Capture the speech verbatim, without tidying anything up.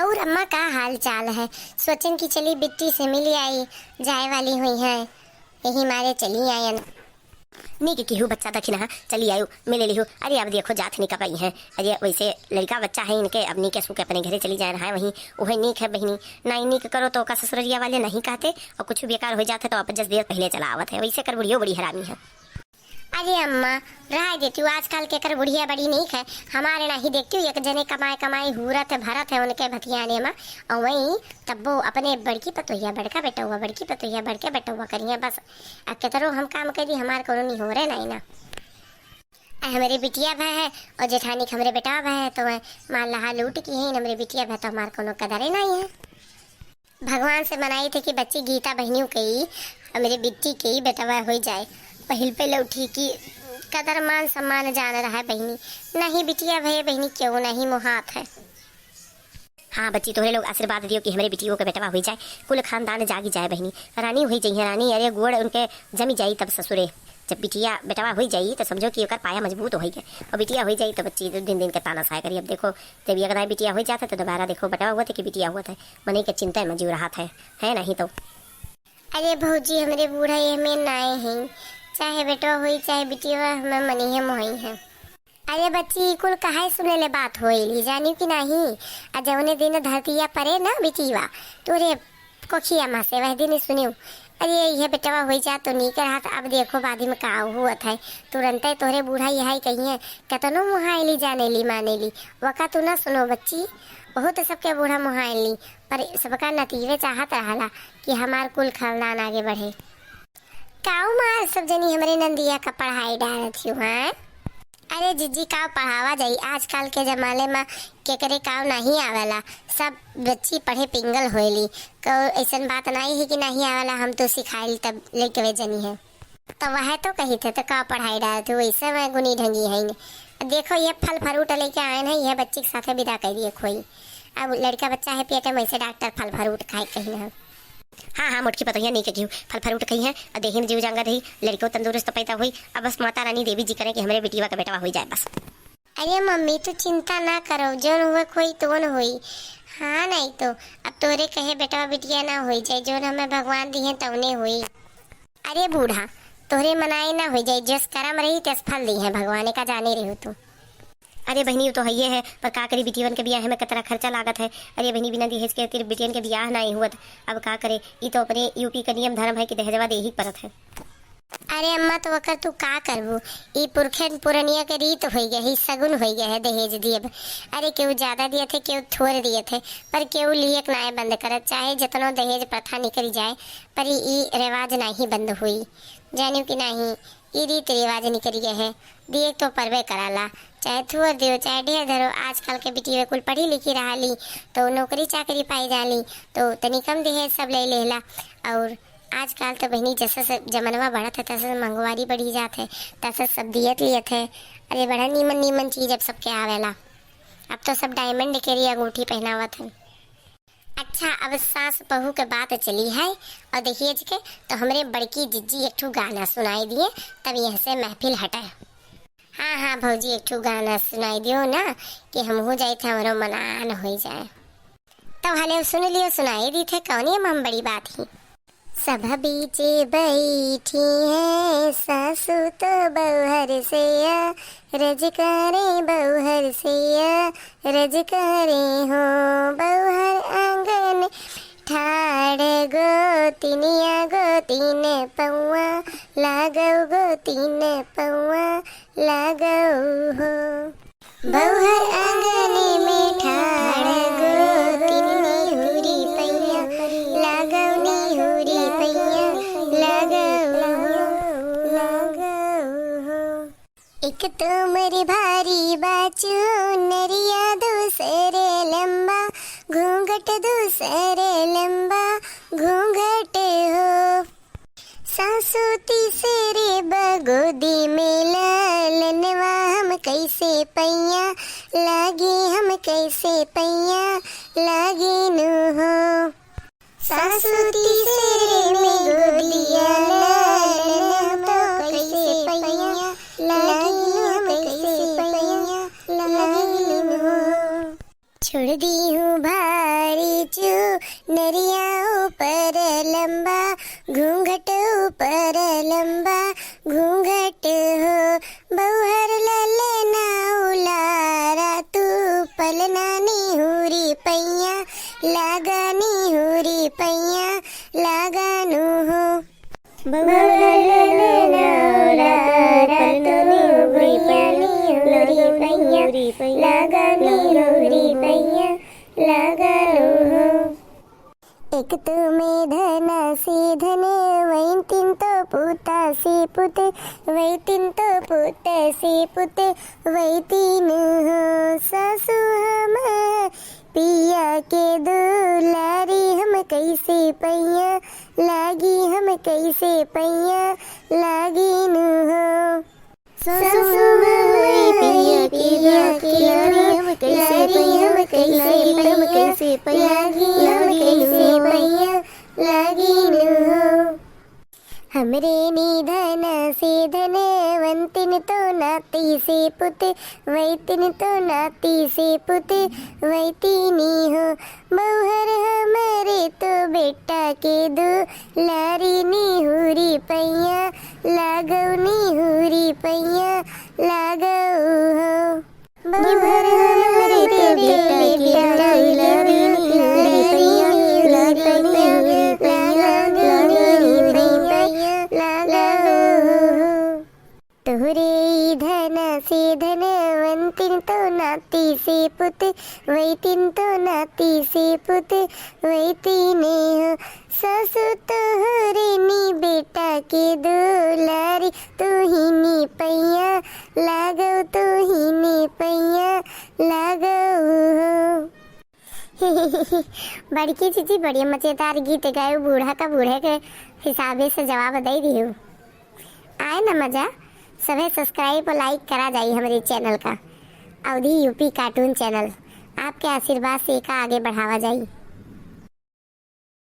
और अम्मा का हाल चाल है? सोचन कि चली बिट्टी से मिली आई, जाए वाली हुई है, यही मारे चली आयन। नीक किहू बच्चा दखिनहा, चली आयु, मिले लिहू। अरे अब देखो जात नहीं कब आई हैं। अरे वैसे लड़का बच्चा है इनके, अब नीक सुके अपने घरे चली जाए रहा है वहीं, उहे नीक है बहिनी। नहीं नीक करो तो का ससुररिया वाले नहीं कहते, और कुछ बेकार हो जाते तो आप जस देर पहले चला आवत है, वैसे कर बुढ़ियो बड़ी हरामी है। अरे अम्मा, रहा देती हूँ, आजकल के कर बुढ़िया बड़ी नीक है। हमारे नहीं देखती हूँ, एक जने कमाए कमाए हूरत है, भरत है उनके भतियाने में, और वहीं तब वो अपने बड़की पतोहिया बड़का बेटौआ, बड़की पतोहिया बड़के बेटौआ करिए बस। आ केतरो हम काम करी, हमार कोनो निहोरे नहीं ना। आ हमरे बिटिया भय है और जेठानी के हमरे बेटा भय है, तो वह मार लहा लूट की है, हमरे बिटिया भय तो हमार कोनो कदरे नहीं है। भगवान से मनाई थे कि बच्ची गीता बहिनियों के, हमरे बिट्टी के बेटवा हो जाए, पहिल पे लौठी की कदर मान सम्मान जान रहा है बहिनी। नहीं बिटिया भय बहिनी क्यों नहीं मोहात है। हाँ बच्ची, तोहरे लोग आशीर्वाद दियो कि हमरे बिटियों के बेटवा हुई जाए, कुल खानदान जागी जाए बहिनी, रानी हुई जइहे रानी। अरे गोड़ उनके जमी जाई तब ससुरे, जब बिटिया बेटवा हुई जाई तो समझो कि ओकर पाया मजबूत होई गए, और बिटिया हुई जाई तो बच्ची दो दिन दिन के ताना साय करी। अब देखो जब एक दाई बिटिया हुई जात है तो दोबारा देखो बेटवा हुआ थे कि बिटिया हुआ थे, मने के चिंता में जीव रहा थे, है नहीं तो। अरे भौजी, हमरे बूढ़ा ये में नाए हैं, चाहे बेटवा हुई चाहे बिटिया हमें मनी है मोहई है। अरे बच्ची, ई कुल काहे सुनेले बात होइली, जानी कि नाही? आ जौने दिन धरतिया परे ना बिटिया, तोरे कोखिया मा से वह दिन ही सुनियो। अरे, यह बेटवा होई जा तो नीक रहत, अब देखो बादी में का हुअत है। तुरंते तोहरे बूढ़ा यही कहिए, "कतनो मुहाइली जानेली मानेली, वका तू ना सुनो बच्ची, बहुत सबके बूढ़ा मुहाइली, पर सबका नतीवे चाहत रहला कि हमार कुल खानदान आगे बढ़े।" काऊ मार सब जनी हमरे नंदिया का पढ़ाई डारत हियो, हाँ? अरे जिज्जी, काव पढ़ावा जाई, आजकल के जमाने मा केकरे काव नहीं आवेला, सब बच्ची पढ़े पिंगल होएली। को ऐसन बात नहीं है कि नहीं आवेला, हम तो सिखाइल तब लइकवे जनी है। तो वह तो कही थे, तो काव पढ़ाई डारत हो, वैसे मैं गुनी ढंगी है न। देखो ये फल फ्रूट लेके आए हैं, यह बच्ची के साथे विदा कर दिए खोई। अब लड़का बच्चा है पेटे में, से डॉक्टर फल फ्रूट खाए कहीं ना। हाँ, हाँ, मोटकी पतोहिया नहीं के केहू फल फ्रूट खई है, आ देही में जीव जांगर रही, लड़को तंदुरुस्त पैदा हुई। अब बस माता रानी देवी जी करें कि हमरे बिटिया के बेटवा हुई जाए बस। अरे मम्मी, तू चिंता ना करो, जौन हुए खोई तौन हुई। हाँ, नहीं तो अब तोरे कहे बेटवा बिटिया ना हुई जाए, जौन हमें भगवान दिहे तौने हुई। अरे बूढ़ा, तोहरे मनाए ना हुई जाए, जस करम रही तस फल दिहे भगवान, का जाने रहो तू। अरे बहिनी, वो तो हइये है, पर का करी, बिटियवन के बियाह में कितना खर्चा लागत है। अरे बहिनी, बिना दहेज के तिर बिटियन के बियाह नाहीं हुअत। अब का करे, ई तो अपने यूपी के नियम धर्म है कि दहेजवा देही के परत है। अरे अम्मा, तो ओकर तू का करबू? ई पुरखन पुरनिया के रीत होई गए है, सगुन होई गए है दहेज दियब। अरे केहू ज्यादा दियत है, केहू थोर दियत है, पर केहू लियक नाय बंद करत, चाहे जितनो दहेज प्रथा निकल जाए, पर ई, ई रिवाज नाहीं बंद हुई, जानियो कि नाहीं? ई रीत रिवाज निकल गए है, दिए तो परबे कराला, चाहे थोर दियो, चाहे ढेर धरो। आजकल के बिटिया कुल पढ़ी लिखी रहली, तो नौकरी चाकरी पाई जाली, तो तनी कम दहेज सब ले लेला। और आजकल तो बहिनी जैसे से जमनवा बढ़त है, तैसे से महंगवारी बढ़ी जात है, तैसे सब दियत लियत है। अरे बड़ा नीमन नीमन चीज अब सबके आवेला। अब तो सब डायमंड के री अंगूठी पहनावत है। अच्छा, अब सास बहू के बात चली है और दहेज के, तो हमरे बड़की जिज्जी एक ठो गाना सुनाई दिए, तब यहाँ से महफिल हटे। हाँ, हाँ भौजी, एक ठो गाना सुनाई दियो ना कि हमहू जाए थे, हमरो मनान हो जाए। तब हले सुन लियो, सुनाई दी थे, कौन ये हम बड़ी बात ही। सब बीचे बैठी हैं सासू तो बौहर से या, रज करे बौहर से या, रज करे हो बौहर आंगन ठाड़। गोतिनिया गोतिन पौआ लागौ, गोतिन पौआ लागौ हो। बौहर आंगन में ठाड़, गोतिन निहुरी पैया लागौ, निहुरी पैया लागौ हो, लागौ हो। एक तो उमर भारी बा चुनरिया, दूसरे लंबा घूंघट, दूसरे लंबा घूंघट हो। सासू तीसरे बा गोदी में लालनवा, हम कैसे पैया लागी, हम कैसे पैया लागी नु हो। सासू तीसरे में गोदिया लालन, हम तो कैसे पैया लागिन, हम कैसे पैया लागिन हो। ओढ़ दीहु भारी चुनरिया ऊपर लंबा, घूंघट ऊपर लंबा, घूंघट हो। बउहर ललना उलारा तू, पलना निहुरी पइयाँ, लागा निहुरी पइयाँ, लागा नु हो। बउहर ललना उलारा तू, पलना निहुरी पइयाँ, लागा निहुरी पइयाँ, लागा नु हो। एक तो में धना से धन, वैतिन तो पूता से पुत, वैतिन तो पूत से पुत, वैतिन हो। सासु हम पिया के दुलारी, हम कैसे पइयाँ लागी, हम कैसे पइयाँ लागी नु हो। सासु हमरे पिया के दुलारी, हम कैसे पइयाँ, हम कैसे पइयाँ, हम कैसे पइयाँ, लागी, हम कैसे पइयाँ, लागी नु हो। हमरे निधन से धनवंतिन तो नाती से पुत, वैतिन तो नाती से पुत, वैतिनी हो। बउहर हमरे तो बेटा के दुलारी निहुरी पइयाँ, लागउ निहुरी पइयाँ, लागउ हो। बउहर हमरे तो बेटा के दुलारी निहुरी पइयाँ, लागउ निहुरी पइयाँ, लागउ निहुरी पइयाँ, लागउ हो। तोहरे ई धन से धनवंतिन तो नाती से पुत, वैतिन तो नाती से पुत, वैतिने हो। सासु तोहरे नी बेटा के दुलारी, तू ही नी पइयाँ लागउ, तू ही नी पइयाँ लागउ हो। बड़की जीजी बड़ी मजेदार गीत गायो, बूढ़ा का बूढ़े के हिसाबे से जवाब दे दियो। आए ना मजा? सभे subscribe और like करा जाई हमरे channel का, अवधी यूपी cartoon channel। आपके आशीर्वाद से एका आगे बढ़ावा जाई।